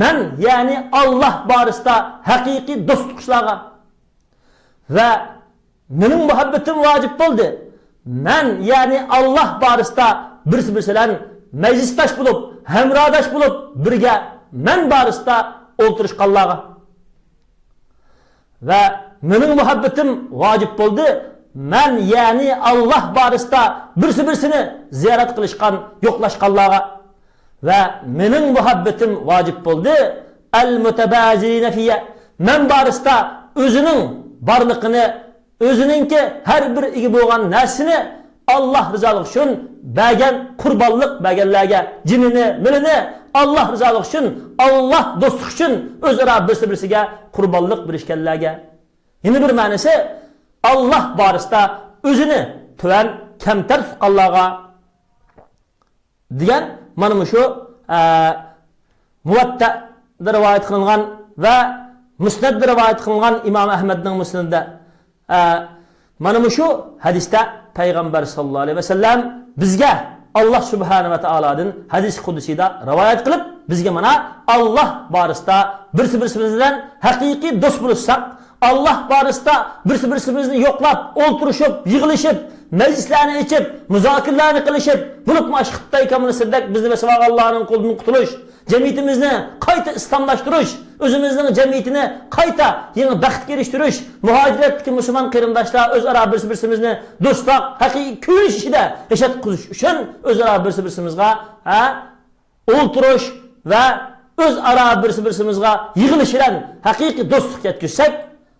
مەن، يەنى ئاللا بارىسىدا ھەقىقىي دوست تۇتقۇچىلارغا. ۋە مېنىڭ مۇھەببىتىم ۋاجىپ بولدى. مەن، يەنى ئاللا بارىسىدا بىرسى بىرسى بىلەن مەجلىستاش بولۇپ، ھەمراھداش بولۇپ، بىرگە مەن بارىسىدا ئولتۇرۇشقانلارغا. ۋە مېنىڭ مۇھەببىتىم ۋاجىپ بولدى. مەن، يەنى ئاللا بارىسىدا بىرسى بىرسىنى زىيارەت قىلىشقان، يوقلاشقانلارغا. ۋە مېنىڭ مۇھەببىتىم ۋاجىپ بولدى. المتباذلين في. مەن بارىسىدا ئۆزىنىڭ بارلىقىنى، ئۆزىنىڭكى ھەر بىر ئىگە بولغان نەرسىنى ئاللا رىزالىقى ئۈچۈن بەرگەن، قۇربانلىق بەرگەنلەرگە، جېنىنى، مېلىنى ئاللا رىزالىقى ئۈچۈن، ئاللا دوستلۇقى ئۈچۈن ئۆزئارا بىرسى بىرسىگە قۇربانلىق بېرىشكەنلەرگە. يەنە بىر مەنىسى، ئاللا بارىسىدا ئۆزىنى تۆۋەن، كەمتەر تۇتقانلارغا دېگەن مانا مۇشۇ، ئە، مۇۋەتتەدا رىۋايەت قىلىنغان ۋە مۇسنەددە رىۋايەت قىلىنغان ئىمام ئەھمەدنىڭ مۇسنەدىدە، ئە، مانا مۇشۇ ھەدىستە پەيغەمبەر ساللاللاھۇ ئەلەيھى ۋەسەللەم بىزگە ئاللا سۇبھانەھۇ ۋە تائالادىن ھەدىس قۇدسىدا رىۋايەت قىلىپ، بىزگە مانا ئاللا بارىسىدا بىرسى بىرسىمىز بىلەن ھەقىقىي دوست بولۇشساق، ئاللا بارىسىدا بىرسى بىرسىمىزنى يوقلاپ، ئولتۇرۇشۇپ، يىغىلىشىپ، مەجلىسلەرنى ئېچىپ، مۇزاكىرىلەرنى قىلىشىپ، بولۇپمۇ ئاشۇ خىتاي كوممۇنىستلىرىدەك بىزنى بېسىۋالغانلارنىڭ قولىدىن قۇتۇلۇش، جەمئىيىتىمىزنى قايتا ئىسلاملاشتۇرۇش، ئۆزىمىزنىڭ جەمئىيىتىنى قايتا يېڭى بەختكە ئېرىشتۈرۈش، مۇھاجىرەتتىكى مۇسۇلمان قېرىنداشلار ئۆزئارا بىرسى بىرسىمىزنى دوستلاپ، ھەقىقىي كۆيۈنۈش ئىچىدە ياشاتقۇزۇش ئۈچۈن ئۆزئارا بىرسى بىرسىمىزغا، ھە، ئولتۇرۇش ۋە ئۆزئارا بىرسى بىرسىمىزغا يىغىلىش بىلەن ھەقىقىي دوستلۇق يەتكۈزسەك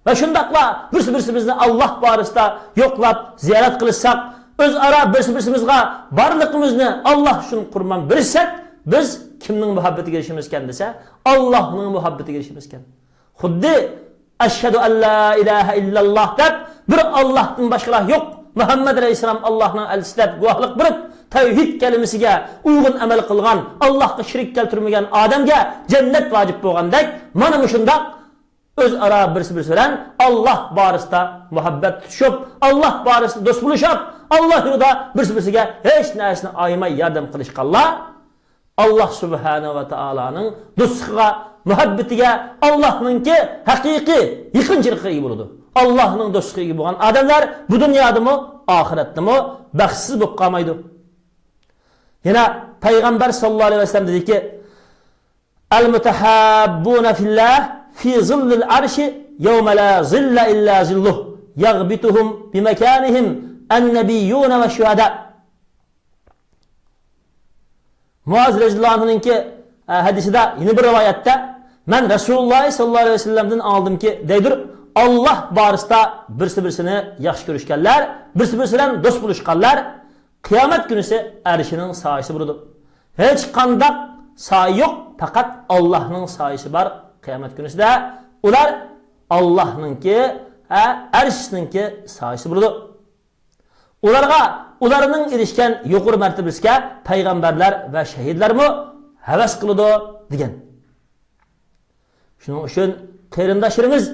ۋە شۇنداقلا بىرسى بىرسىمىزنى ئاللا بارىسىدا يوقلاپ زىيارەت قىلىشساق، ئۆزئارا بىرسى بىرسىمىزغا بارلىقىمىزنى ئاللا ئۈچۈن قۇربان بېرىشسەك، بىز كىمنىڭ مۇھەببىتىگە ئېرىشىمىزكەن دېسە، ئاللانىڭ مۇھەببىتىگە ئېرىشىمىزكەن. خۇددى ئەشھەدۇ ئەللا ئىلاھە ئىللاللاھ دەپ، بىر ئاللاھتىن باشقىلار يوق، مۇھەممەد ئەلەيھىسسالام ئاللاھنىڭ ئەلچىسى دەپ گۇۋاھلىق بېرىپ، تەۋھىد كەلىمىسىگە ئۇيغۇن ئەمەل قىلغان، ئاللاھقا شېرىك كەلتۈرمىگەن ئادەمگە جەننەت ۋاجىپ بولغاندەك، مانا مۇشۇنداق ئۆزئارا بىرسى بىرسى بىلەن ئاللاھ بارىسىدا مۇھەببەت تۇتۇشۇپ، ئاللاھ بارىسىدا دوست بولۇشۇپ، ئاللاھ يولىدا بىرسى بىرسىگە ھېچ نەرسىنى ئايىماي ياردەم قىلىشقانلار ئاللاھ سۇبھانەھۇ ۋە تائالانىڭ دوستلۇقىغا، مۇھەببىتىگە، ئاللاھنىڭكى ھەقىقىي يېقىنچىلىقىغا ئىگە بولىدۇ. ئاللاھنىڭ دوستلۇقىغا ئىگە بولغان ئادەملەر بۇ دۇنيادىمۇ، ئاخىرەتتىمۇ بەختسىز بولۇپ قالمايدۇ. يەنە پەيغەمبەر ساللاللاھۇ ئەلەيھى ۋەسەللەم دېدىكى، المتحابون في الله في ظل العرش يوم لا ظل إلا ظله يغبطهم بمكانهم النبيون والشهداء. مۇئاز رەزىياللاھۇ ئەنھۇنىڭكى، ئە، ھەدىسىدە، يەنە بىر رىۋايەتتە، مەن رەسۇلۇللاھ ساللاللاھۇ ئەلەيھى ۋەسەللەمدىن ئاڭلىدىمكى، دەيدۇ، ئاللاھ بارىسىدا بىرسى بىرسىنى ياخشى كۆرۈشكەنلەر، بىرسى بىرسى بىلەن دوست بولۇشقانلار قىيامەت كۈنىسى ئەرشىنىڭ سايىسىدا بولىدۇ. ھېچقانداق سايە يوق، پەقەت ئاللاھنىڭ سايىسى بار قىيامەت كۈنىسىدە. ئۇلار ئاللاھنىڭكى، ھە، ئەرشنىڭكى سايىسى بولىدۇ. ئۇلارغا، ئۇلارنىڭ ئېرىشكەن يۇقىرى مەرتىۋىسىگە پەيغەمبەرلەر ۋە شەھىدلەرمۇ ھەۋەس قىلىدۇ، دېگەن. شۇنىڭ ئۈچۈن، قېرىنداشلىرىمىز،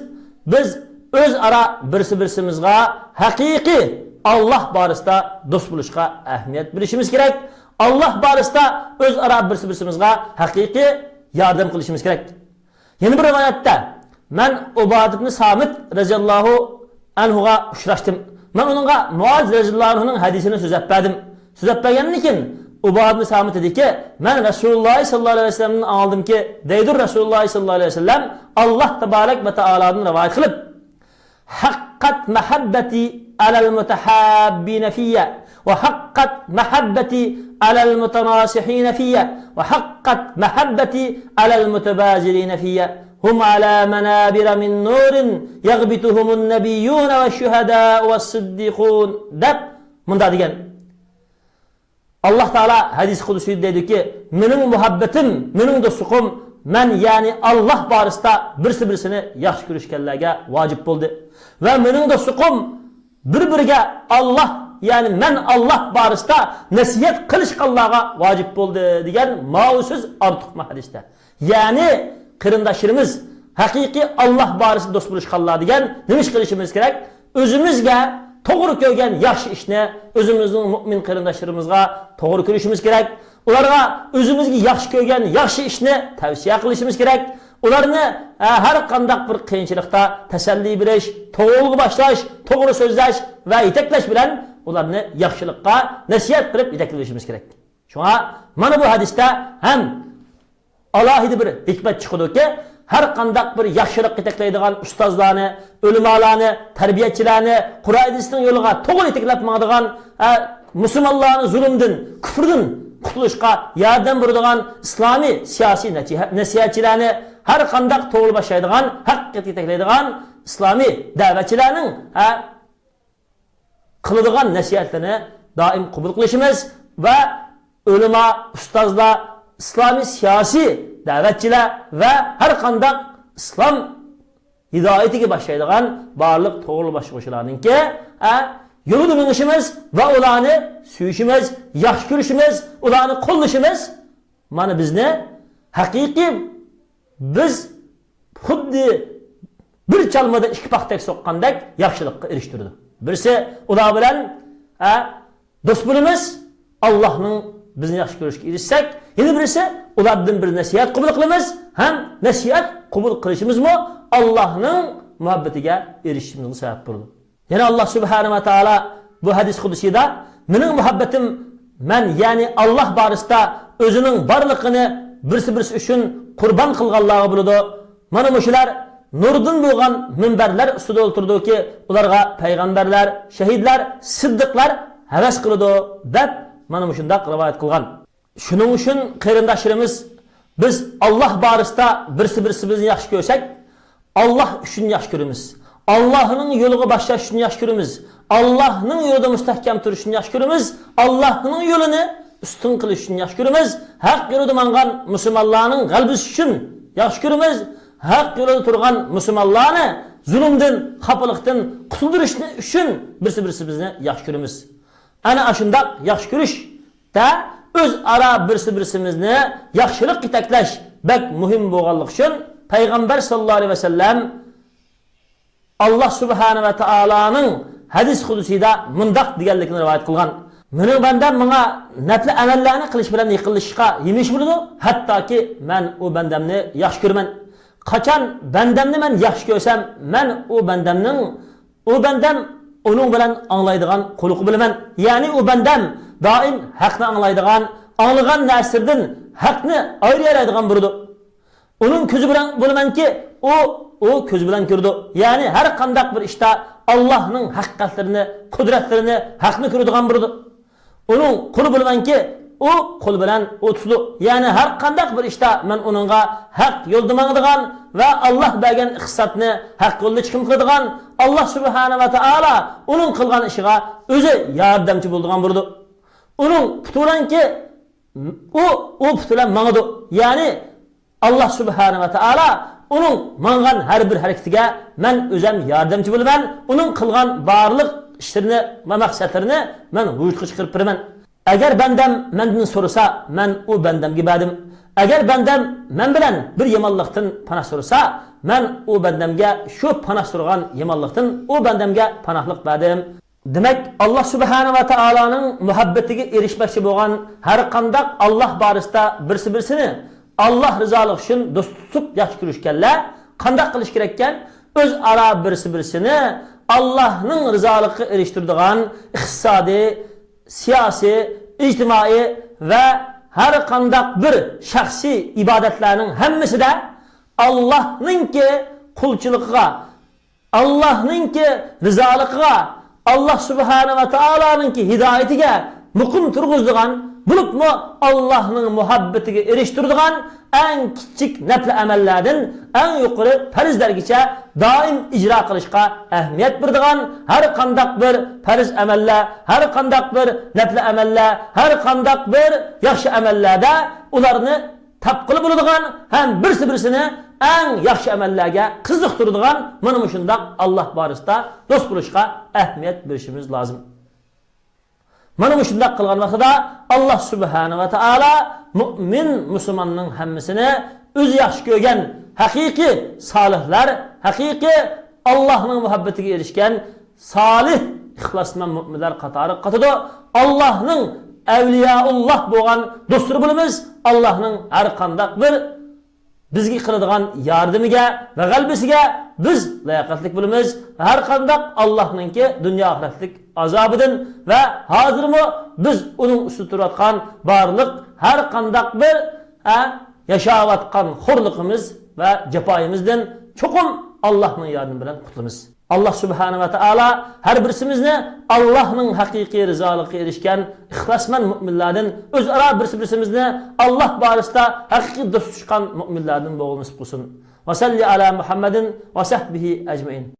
بىز ئۆزئارا بىرسى-بىرسىمىزغا ھەقىقىي ئاللاھ بارىسىدا دوست بولۇشقا ئەھمىيەت بېرىشىمىز كېرەك. ئاللاھ بارىسىدا ئۆزئارا بىرسى-بىرسىمىزغا ھەقىقىي ياردەم قىلىشىمىز كېرەك. يەنە بىر رىۋايەتتە، مەن ئۇبادە ئىبنى سامىت رەزىياللاھۇ ئەنھۇغا ئۇچراشتىم. مەن ئۇنىڭغا مۇئاز رەزىياللاھۇ ئەنھۇنىڭ ھەدىسىنى سۆزلەپ بەردىم. سۆزلەپ بەرگەندىن كېيىن، ئۇبادە ئىبنى سامىت دېدىكى، مەن رەسۇلۇللاھ ساللاللاھۇ ئەلەيھى ۋەسەللەمدىن ئاڭلىدىمكى، دەيدۇ رەسۇلۇللاھ ساللاللاھۇ ئەلەيھى ۋەسەللەم، ئاللاھ تابارەك ۋە تائالادىن رىۋايەت قىلىپ، حقت محبتي على المتحابين في، وحقت محبتي على المتناصحين في، وحقت محبتي على المتباذلين في، هم على منابر من نور يغبطهم النبيون والشهداء والصديقون، دەپ مۇنداق دېگەن. ئاللاھ تائالا ھەدىس قۇدسىيدا دەيدۇكى، مېنىڭ مۇھەببىتىم، مېنىڭ دوستلۇقۇم، مەن، يەنى ئاللاھ بارىسىدا بىرسى بىرسىنى ياخشى كۆرۈشكەنلەرگە ۋاجىپ بولدى. ۋە مېنىڭ دوستلۇقۇم بىر بىرىگە ئاللاھ، يەنى مەن ئاللاھ بارىسىدا نەسىھەت قىلىشقانلارغا ۋاجىپ بولدى، دېگەن ماۋۇ سۆز ئارتۇقمۇ ھەدىستە. يەنى قېرىنداشلىرىمىز، ھەقىقىي ئاللاھ بارىسىدا دوست بولۇشقانلار دېگەن نېمە ئىش قىلىشىمىز كېرەك؟ ئۆزىمىزگە توغرا كۆرگەن ياخشى ئىشنى ئۆزىمىزنىڭ مۆمىن قېرىنداشلىرىمىزغا توغرا كۆرۈشىمىز كېرەك. ئۇلارغا ئۆزىمىزگە ياخشى كۆرگەن ياخشى ئىشنى تەۋسىيە قىلىشىمىز كېرەك. ئۇلارنى، ئە، ھەر قانداق بىر قىيىنچىلىقتا تەسەللى بېرىش، توغرا يولغا باشلاش، توغرا سۆزلەش ۋە يېتەكلەش بىلەن ئۇلارنى ياخشىلىققا نەسىھەت قىلىپ يېتەكلىۋېلىشىمىز كېرەك. شۇڭا مانا بۇ ھەدىستە ھەم ئالاھىدە بىر ھېكمەت چىقىدۇكى، ھەر قانداق بىر ياخشىلىققا يېتەكلەيدىغان ئۇستازلارنى، ئۆلىمالارنى، تەربىيەچىلەرنى، قۇرئان ھەدىسنىڭ يولىغا توغرا يېتەكلەپ ماڭىدىغان، ئە، مۇسۇلمانلارنى زۇلۇمدىن، كۇفردىن قۇتۇلۇشقا ياردەم بېرىدىغان ئىسلامىي سىياسىي نەسىھە-، نەسىھەتچىلەرنى، ھەر قانداق توغرا باشلايدىغان، ھەققە يېتەكلەيدىغان ئىسلامىي دەۋەتچىلەرنىڭ، ئە، قىلىدىغان نەسىھەتلىرىنى دائىم قوبۇل قىلىشىمىز ۋە ئۆلىما، ئۇستازلار، ئىسلامىي سىياسىي دەۋەتچىلەر ۋە ھەر قانداق ئىسلام ھىدايىتىگە باشلايدىغان بارلىق توغرا باشلىغۇچىلارنىڭكى، ئە، يولىدا مېڭىشىمىز ۋە ئۇلارنى سۆيۈشىمىز، ياخشى كۆرۈشىمىز، ئۇلارنى قوللىشىمىز. مانا بىزنى ھەقىقىي بىز خۇددى بىر چالمىدا ئىككى پاختەك سوققاندەك ياخشىلىققا ئېرىشتۈرىدۇ. بىرسى ئۇلار بىلەن، ھە، دوست بولىمىز، ئاللاھنىڭ بىزنى ياخشى كۆرۈشكە ئېرىشسەك، يەنە بىرسى ئۇلاردىن بىر نەسىھەت قوبۇل قىلىمىز ھەم نەسىھەت قوبۇل قىلىشىمىزمۇ ئاللاھنىڭ مۇھەببىتىگە ئېرىشىشىمىزگە سەۋەب بولىدۇ. يەنە ئاللاھ سۇبھانەھۇ ۋە تائالا بۇ ھەدىس قۇدسىدا، مېنىڭ مۇھەببىتىم، مەن، يەنى ئاللاھ بارىسىدا ئۆزىنىڭ بارلىقىنى بىرسى-بىرسى ئۈچۈن قۇربان قىلغانلارغا بولىدۇ. مانا مۇشۇلار نۇردىن بولغان مىنبەرلەر ئۈستىدە ئولتۇرىدۇكى، ئۇلارغا پەيغەمبەرلەر، شەھىدلەر، سىددىقلار ھەۋەس قىلىدۇ، دەپ مانا مۇشۇنداق رىۋايەت قىلغان. شۇنىڭ ئۈچۈن قېرىنداشلىرىمىز، بىز ئاللاھ بارىسىدا بىرسى-بىرسىمىزنى ياخشى كۆرسەك، ئاللاھ ئۈچۈن ياخشى كۆرىمىز. ئاللاھنىڭ يولىغا باشلاش ئۈچۈن ياخشى كۆرىمىز. ئاللاھنىڭ يولىدا مۇستەھكەم تۇرۇش ئۈچۈن ياخشى كۆرىمىز. ئاللاھنىڭ يولىنى ئۈستۈن قىلىش ئۈچۈن ياخشى كۆرىمىز. ھەق يولىدا ماڭغان مۇسۇلمانلارنىڭ غەلىبىسى ئۈچۈن ياخشى كۆرىمىز. ھەق يولىدا تۇرغان مۇسۇلمانلارنى زۇلۇمدىن، خاپىلىقتىن قۇتۇلدۇرۇشى ئۈچۈن بىرسى-بىرسىمىزنى ياخشى كۆرىمىز. ئەنە ئاشۇنداق ياخشى كۆرۈش دە ئۆزئارا بىرسى-بىرسىمىزنى ياخشىلىق يېتەكلەش بەك مۇھىم بولغانلىقى ئۈچۈن، پەيغەمبەر ساللاللاھۇ ئەلەيھى ۋەسەللەم ئاللاھ سۇبھانەھۇ ۋە تائالانىڭ ھەدىس قۇدسىدا مۇنداق دېگەنلىكىنى رىۋايەت قىلغان: مېنىڭ بەندەم ماڭا نەپلى ئەمەللەرنى قىلىش بىلەن يېقىنلىشىشقا ھېمىشە بولىدۇ، ھەتتاكى مەن ئۇ بەندەمنى ياخشى كۆرىمەن. قاچان بەندەمنى مەن ياخشى كۆرسەم، مەن ئۇ بەندەمنىڭ، ئۇ بەندەم ئۇنىڭ بىلەن ئاڭلايدىغان قۇلىقى بولىمەن. يەنى ئۇ بەندەم دائىم ھەقنى ئاڭلايدىغان، ئاڭلىغان نەرسىدىن ھەقنى ئايرىيالايدىغان بولىدۇ. ئۇنىڭ كۆزى بىلەن بولىمەنكى، ئۇ، ئۇ كۆزى بىلەن كۆرىدۇ. يەنى ھەر قانداق بىر ئىشتا ئاللاھنىڭ ھەقىقەتلىرىنى، قۇدرەتلىرىنى، ھەقنى كۆرىدىغان بولىدۇ. ئۇنىڭ قولى بولىمەنكى، ئۇ قول بىلەن ئۇ تۇتىدۇ. يەنى ھەر قانداق بىر ئىشتا مەن ئۇنىڭغا ھەق يولدا ماڭىدىغان ۋە ئاللاھ بەرگەن ئىقتىسادنى ھەق يولدا چىقىم قىلىدىغان، ئاللاھ سۇبھانە ۋە تائالا ئۇنىڭ قىلغان ئىشىغا ئۆزى ياردەمچى بولىدىغان بولىدۇ. ئۇنىڭ پۇتى بىلەنكى، ئۇ، ئۇ پۇتى بىلەن ماڭىدۇ. يەنى ئاللاھ سۇبھانە ۋە تائالا ئۇنىڭ ماڭغان ھەر بىر ھەرىكىتىگە مەن ئۆزەم ياردەمچى بولىمەن، ئۇنىڭ قىلغان بارلىق ئىشلىرىنى ۋە مەقسەتلىرىنى مەن ۋۇجۇدقا چىقىرىپ بېرىمەن. ئەگەر بەندەم مەندىن سورىسا، مەن ئۇ بەندەمگە بەردىم. ئەگەر بەندەم مەن بىلەن بىر يامانلىقتىن پاناھ سورىسا، مەن ئۇ بەندەمگە شۇ پاناھ سورىغان يامانلىقتىن ئۇ بەندەمگە پاناھلىق بەردىم. دېمەك، ئاللاھ سۇبھانە ۋە تائالانىڭ مۇھەببىتىگە ئېرىشمەكچى بولغان ھەر قانداق ئاللاھ بارىسىدا بىرسى-بىرسىنى ئاللاھ رىزالىقى ئۈچۈن دوست تۇتۇپ ياخشى كۆرۈشكەنلەر قانداق قىلىش كېرەككەن؟ ئۆزئارا بىرسى-بىرسىنى ئاللاھنىڭ رىزالىقىغا ئېرىشتۈرىدىغان ئىقتىسادىي، سىياسىي، ئىجتىمائىي ۋە ھەر قانداق بىر شەخسىي ئىبادەتلەرنىڭ ھەممىسىدە ئاللاھنىڭكى قۇلچىلىقىغا، ئاللاھنىڭكى رىزالىقىغا، ئاللاھ سۇبھانە ۋە تائالانىڭكى ھىدايىتىگە مۇقىم تۇرغۇزىدىغان، بولۇپمۇ ئاللاھنىڭ مۇھەببىتىگە ئېرىشتۈرىدىغان ئەڭ كىچىك نەپلى ئەمەللەردىن ئەڭ يۇقىرى پەرزلەرگىچە دائىم ئىجرا قىلىشقا ئەھمىيەت بېرىدىغان، ھەر قانداق بىر پەرز ئەمەللەر، ھەر قانداق بىر نەپلى ئەمەللەر، ھەر قانداق بىر ياخشى ئەمەللەردە ئۇلارنى تاپقىلى بولىدىغان ھەم بىرسى-بىرسىنى ئەڭ ياخشى ئەمەللەرگە قىزىقتۇرىدىغان مانا مۇشۇنداق ئاللاھ بارىسىدا دوست بولۇشقا ئەھمىيەت بېرىشىمىز لازىم. مانا مۇشۇنداق قىلغان ۋاقتىدا ئاللاھ سۇبھانە ۋە تائالا مۇئمىن مۇسۇلماننىڭ ھەممىسىنى ئۆزى ياخشى كۆرگەن ھەقىقىي سالىھلار، ھەقىقىي ئاللاھنىڭ مۇھەببىتىگە ئېرىشكەن سالىھ، ئىخلاسمەن مۆمىنلەر قاتارىغا قاتىدۇ. ئاللاھنىڭ ئەۋلىيائۇللاھ بولغان دوستلىرى بولىمىز. ئاللاھنىڭ ھەر قانداق بىر بىزگە قىلىدىغان ياردىمىگە ۋە غەلىبىسىگە بىز لاياقەتلىك بولىمىز. ھەر قانداق ئاللاھنىڭكى دۇنيا ئاخىرەتلىك ئازابىدىن ۋە ھازىرمۇ بىز ئۇنىڭ ئۈستىدە تۇرۇۋاتقان بارلىق ھەر قانداق بىر، ئە، ياشاۋاتقان خورلۇقىمىز ۋە جاپايىمىزدىن چوقۇم ئاللاھنىڭ ياردىمى بىلەن قۇتۇلىمىز. ئاللاھ سۇبھانە ۋە تائالا ھەر بىرسىمىزنى ئاللاھنىڭ ھەقىقىي رىزالىقىغا ئېرىشكەن ئىخلاسمەن مۆمىنلەردىن، ئۆزئارا بىرسى بىرسىمىزنى ئاللاھ بارىسىدا ھەقىقىي دوستلۇشقان مۆمىنلەردىن بولغىلى نېسىپ قىلسۇن. ۋە سەللى ئەلا مۇھەممەدىن ۋە سەھبىھى ئەجمەئىن.